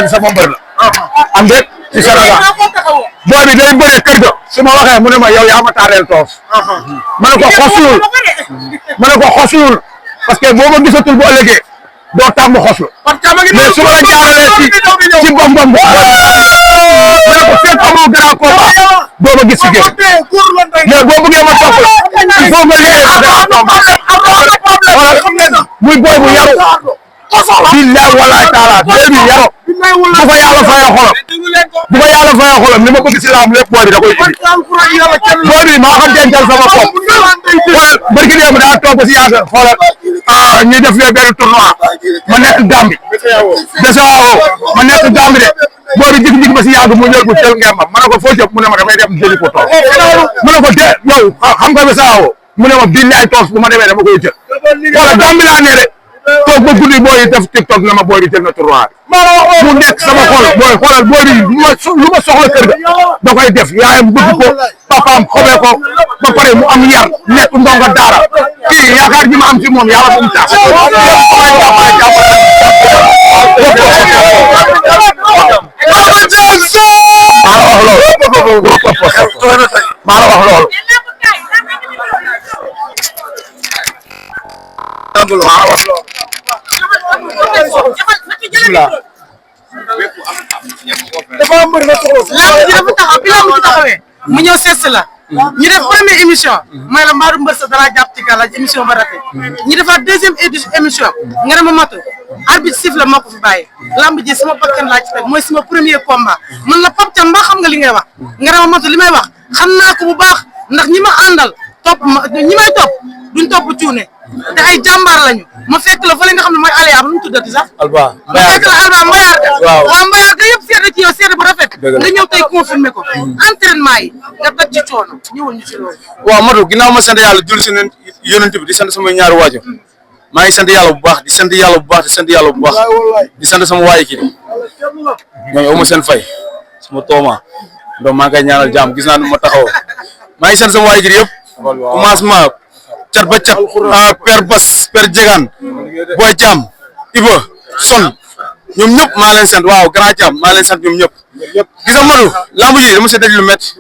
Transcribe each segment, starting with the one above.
sama mbër la. am déet ci Sénégal booy bi day bëre kër ga su ma waxee mu ne ma yow yaa ma taareel toos. ma ne ko xosul parce que boo ma gisatul bu ëllëgee doo tàmm xoslu mais su ma la jaaralee ci bom-bom bi ma ne ko fekk amoo grand combat doo ma gis si géej mais boo bëggee ma topp la il faut nga liggéey ma grand combat muy booy bu yaru billahi wallahi taala booy bi yaru bu ko yàlla fayee xolam ni ma bëgg si laam lépp booy bi da koy indi booy bi maa xam dencal sama bopp xoolal barki démb daa toog si yaasa xoolal ñuy def fee benn tournoi ma nekk Gambie Bessawao ma nekk Gambie de booy bi jig-jig ba si yàgg mu ñëw bu jël ngembam ma ne ko foo jëm mu ne ma damay dem jëli ko toog mu ne ko de yow xam nga Bessawao mu ne ma billahi toos bu ma demee dama koy jël xoolal Gambie laa ne de toog ba guddi booy yi def TikTok na ma booy bi jël na tournoi mu nekk sama xol booy xoolal booy bi lu ma soxla kër ga da koy def yaayam bëgg ko papaam xobee ko ba pare mu am yar nekk ndonga daara kii yaakaar ji ma am ci moom yàlla bu mu tax maa la wax loolu mu ñëw seet si la ñu def première émission mooy la mbaaru mbër sa dara jàpp ci gàllaaj émission ba rafet ñu defaat deuxième émission nga ne ma matu arbitre siffle moo ko fi bàyyi lamb ji sama bakkan laa ci teg mooy sama premier combat man la Pape Thiam mbaa xam nga li ngay wax nga ne ma matu li may wax xam naa ko bu baax ndax ñi ma àndal topp ñi may topp duñ topp cuune te ay jàmbaar lañu ma fekk la fële nga xam ne mooy Aliya ba nu mu tuddati sax. Alba ma fekk la Alba Mbayarga. waaw Mbayarga yëpp seede ci yow seede bu rafet. nga ñëw tey confirmer ko. entraînement yi nga daj ci coono ñëwal ñu ci loolu. waaw Madou ginnaaw ma sant yàlla julli si yonent bi di sant sama ñaari waajur maa ngi sant yàlla bu baax di sant yàlla bu baax di sant yàlla bu baax di sant sama waay kii ñooñu aw ma seen fay sama tooma donc maa ngi koy ñaanal jàmm gis naa nu ma taxawoo maa ngi sant sama waay kii yëpp commencement. cat ba cat père Bas père Jegaan Boy Thiam Iba Son ñoom ñëpp maa leen sant waaw grand Thiam maa leen sant ñoom ñëpp gis nga Madou lamb ji dama si daj lu métti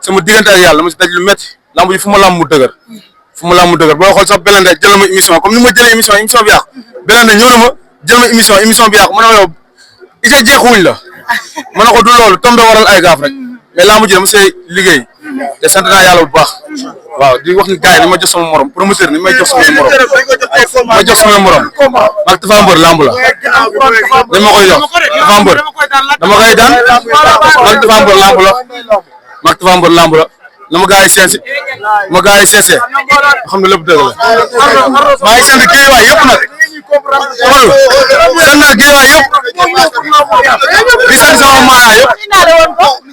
sama diggante ak yàlla dama si daj lu métti lamb ji fu ma lamb mu dëgër boo xool sax beneen de jël ma émission comme ni ma jëlee émission bi yàqu beneen de ñëw na ma jël ma émission bi yàqu ma ne ma yow ita jeexuwuñ la ma ne ko du loolu tombé waral ay gaaf rek mais lamb ji dama see liggéey te sant naa yàlla bu baax waaw di wax ni gars yi ni ma jox sama morom promoteur ni may jox sama morom mag Tapha Mbeur lamb la dañ ma koy jox Tapha Mbeur dama koy daan mag Tapha Mbeur lamb la na ma gars yi seensi ma gars yi seesee xam ne lépp dëgg la maa ngi sant Guédiawaye yëpp nag sant naa Guédiawaye yëpp di sant sama maaya yëpp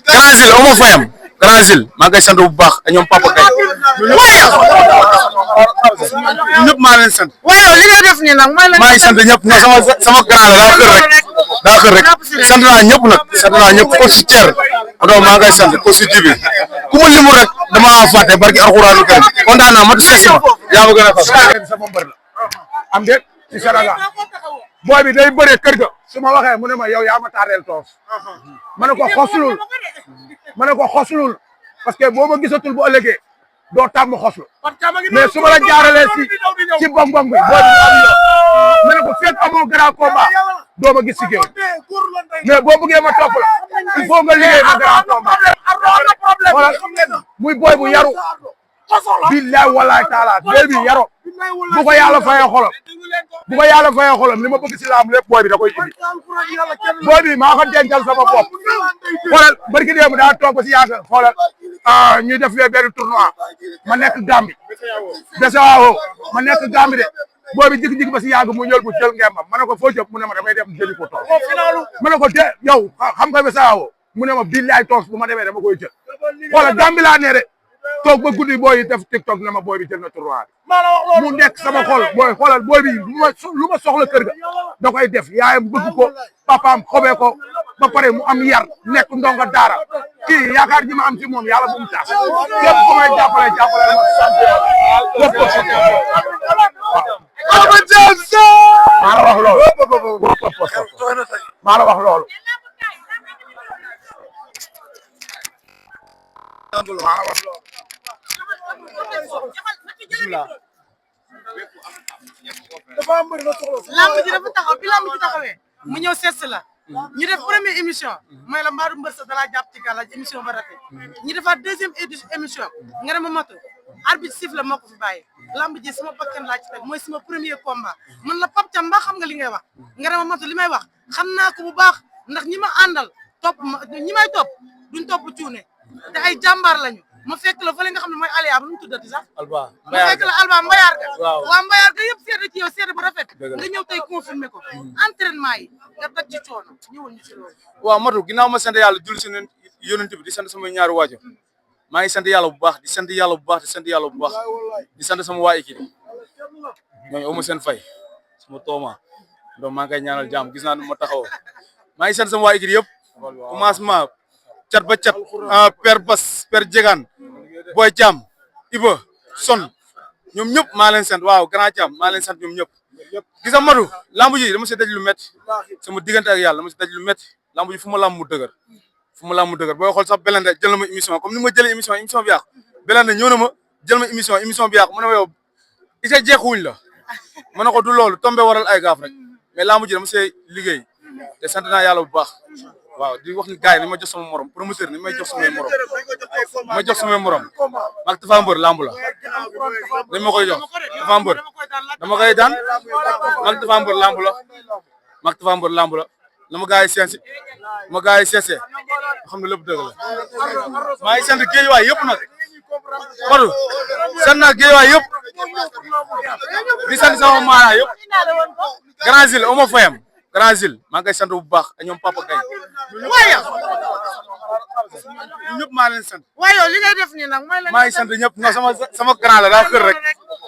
Grand Zil amoo fayam Grand Zil maa ngi koy sant bu baax ak ñoom Papa Kay ñëpp maa leen sant. waaw li nga def nii nag mooy la. maa ngi sant ñëpp ne sama grand la daa xër rek sant naa ñëpp nag sant naa ñëpp ko si Thier donc maa ngi koy sant ko si Jibi ku ma limu rek dama fàtte barki alxuraanu karim kontaan naa matu seesi ma yaa ma gën a xam. sama mbër la am déet ci Sénégal booy bi day bëree kër ga su ma waxee mu ne ma yow yaa ma taareel toos ma ne ko xoslul parce que boo ma gisatul bu ëllëgee doo tàmm xoslu mais su ma la jaaralee ci bong-bong bi booy bi am yow ma ne ko fekk amoo grand combat doo ma gis si géew mais boo bëggee ma topp la il faut nga liggéey ma grand combat voilà muy booy bu yaru billahi wallahi taala booy bi yaru bu ko yàlla fayee xolam li ma bëgg si laam lépp booy bi da koy indi booy bi maa ko dencal sama bopp xoolal barki démb daa toog ba si yàgg xoolal ñuy def fee benn tournoi ma nekk Gambie Bessawao ma nekk Gambie de booy bi jig-jig ba si yàgg mu ñëw bu jël ngembam ma ne ko foo jëm mu ne ma damay dem jëli ko toog ma ne ko de yow xam nga Bessawao mu ne ma billahi toos bu ma demee dama koy jël xoolal Gambie laa ne de toog ba guddi booy yi def TikTok na ma booy bi jël na tournoi mu nekk sama xol booy xoolal booy bi lu ma soxla kër ga da koy def yaayam bëgg ko papaam xobee ko ba pare mu am yar nekk ndonga daara kii yaakaar ji ma am ci moom yàlla bu mu tax képp ku may jàppale ma sant maa la wax loolu bismillah. lamb ji dafa taxaw bi lamb ji taxawee mu ñëw seet la ñu def première émission mooy la mbaaru mbër sa dala jàpp ci gàllaaj émission ba rafet ñu defaat deuxième émission nga ne ma moto arbitre siffle moo ko fi bàyyi lamb ji sama bakkan laa ci teg mooy sama premier combat man la Pape Thiam mbaa xam nga li ngay wax nga ne ma moto li may wax xam naa ko bu baax ndax ñi ma àndal topp ma ñi may topp duñ topp cuune te ay jàmbaar lañu ma fekk la fële nga xam ne mooy Aliya bu mu tuddati sax Alba ma fekk la Alba Mbayar ga waaw waa Mbayar ga yëpp seede ci yow seede bu rafet nga ñëw tey confirmé ko entraînement yi nga daj ci coono ñëwoon ñu ci loolu waaw Matu ginnaaw ma sant yàlla jul si ne yonent bi di sant sama ñaari waajur maa ngi sant yàlla bu baax di sant yàlla bu baax di sant yàlla bu baax di sant sama waa équipe ñooñu amu seen fay sama tooma donc maa ngi koy ñaanal jàmm gis naa nu ma taxawoo maa ngi sant sama waa équipe yëpp commencement cat ba cat père Bas père Jegaan Boy Thiam Iba Son ñoom ñëpp maa leen sant waaw grand Thiam maa leen sant ñoom ñëpp gis nga Madu lamb ji dama si daj lu métti sama diggante ak yàlla dama si daj lu métti lamb ji fu ma lamb mu dëgër booy xool sax Belende jël na ma émission comme ni ma jëlee émission bi yàqu Belende ñëw na ma jël ma émission bi yàqu mu ne ma yow isa jeexuwuñ la ma ne ko du loolu tombé waral ay gaaf rek mais lamb ji dama see liggéey te sant naa yàlla bu baax waaw di wax ni gars yi ni ma jox sama morom promoteur ni may jox samay morom mag Tafa Mbër lamb la dañ ma koy jox Tafa Mbër dama koy daan mag Tafa Mbër lamb la mag Tafa Mbër lamb la na ma gars yi seensi ma gars yi seesee xam ne lépp dëgg la maa ngi sant géejuwaay yëpp nag Madu sant naa géejuwaay yëpp di sant sama maana yëpp Grand Zil oma fayam Grand Zil maa ngi koy sant bu baax ak ñoom Papa Gaye waaye ñëpp maa leen sant waaye yow li ngay def nii nag mooy la maa ngi sant ñëpp non sama grand la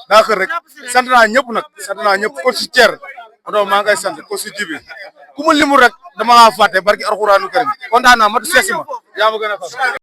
daa xër rek sant naa ñëpp nag sant naa ñëpp ko si Thier donc maa ngi koy sant ko si Jibi ku ma limul rek dama laa fàtte barki Alxuraanu Karim kontaan naa ma seesi ma yaa ma gën a xam